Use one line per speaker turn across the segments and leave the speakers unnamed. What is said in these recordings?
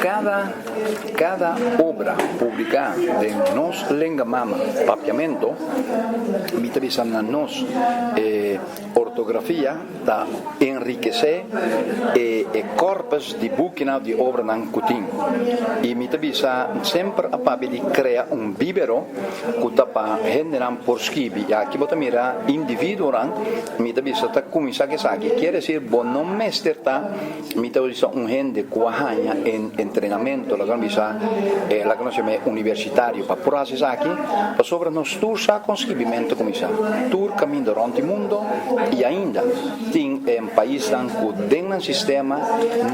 Kada obra publiká den nos lenga mama, papiamento, mi ta bisa na nos ortografia, ta enrikesé e corpus di bukinan, di obranan ku tin. I mi ta bisa semper a papia di krea un bibero ku ta pa hendenan por skibi. I aki bo ta mira individuonan, mi ta bisa ta kuminsá ku esaki. Kier desir bo no mester ta, mi ta bisa, un hende ku a haña en entrenamento, laga nos bisa, laga nos yama universitario, pa por hasi esaki, pasobra nos tur sa kon skibimentu kuminsá. Tur kaminda rònt di mundo i ainda tin paisnan ku den nan sistema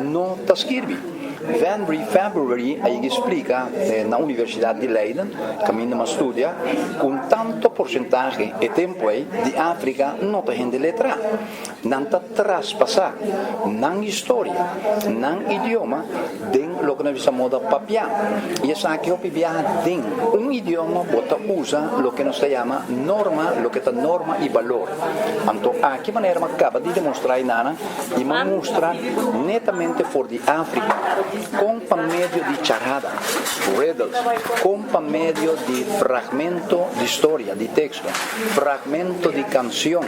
no ta skirbi. Henry February a splika na Universidat di Leiden, kaminda m'a studia, ku tantu porsentahe e tempu ei di Afrika no ta hende letrá. Nan ta traspasá nan historia, nan idioma, den loke nos ta moda papiá. I esaki hopi biaha den un idioma bo ta usa loke nos ta yama norma, loke ta norma i balor. Anto, aki manera m'a kaba di demostrá nana i m'a mustra netamente for di Afrika, kon pa medio di charada, riddles, kon pa medio di fragmento di historia, di teksto, fragmento di kansion.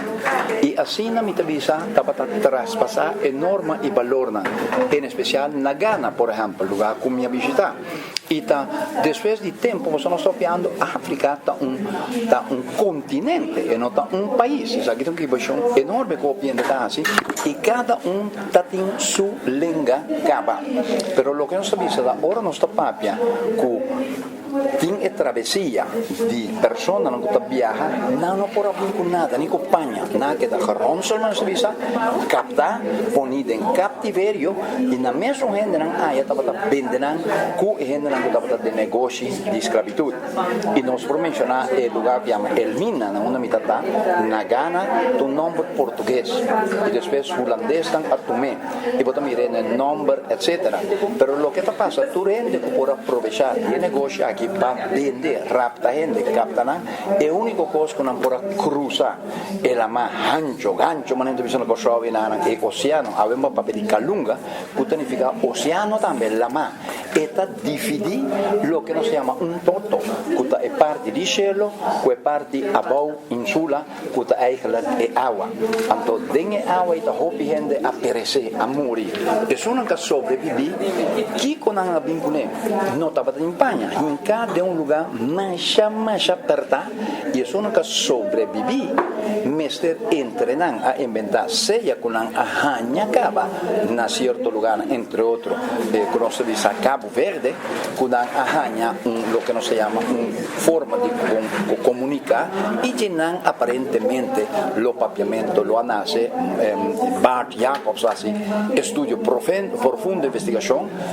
I asina mi ta bisa tabata traspasá e norma i balornan, en espesial na Ghana, por ehèmpel, lugá ku mi a bishitá. I ta despues di tempu, bo no ta papiando, Afrika ta un kontinente, i no ta un pais. Esaki ta un ekibokashon enorme ku ta asina, i kada un ta tin su lenga kaba. Pero loke nos ta bisa, ora nos ta papia ku tin e travesia di personanan ku ta biaha, nan no por a bin ku nada, ni ku paña, nan a keda geronsel, nos bisa, kaptá, poní den kaptiverio, i na mesun hendenan aya tabata bende nan ku hendenan ku tabata den negoshi di sklabitut. I nos por menshoná e lugá ku yama Elmina, na unda mi ta, na Ghana, un nòmber portugues, i despues hulandesnan a tum'é, i bo ta mira e nòmber, etc. Pero loke ta pasa, tur hende ku por aprovechá e negoshi aki pa bende, rapta hende, kapta nan, e úniko kos ku nan por a krusa e laman hanchu, ganchu, manera bisa na Kòrsou i na e oséano, awe bo papia di Kalunga, ku ta nifiká oséano tambe, laman. E ta dividí loke nos yama un toto, ku ta e parti di shelu, ku e parti abou insula, ku ta eigenlijk e awa. Anto, den e awa ta hopi hende a peresé, a muri. Esunnan ku a sobrebibí, kiko nan a bin kuné? No tabatin paña. Hinká den un lugá masha masha pèrtá, i esunnan ku a sobrebibí, mester entre nan a inventá, sea ku nan a haña kaba na sierto lugá, entre otro, ku nos ta bisa Cabo Verde, ku nan a haña loke nos ta yama un forma di komuniká, i ku nan aparentemente lo papiamento lo a nase. Bart Jacobs hasi estudio profundo, investigashon.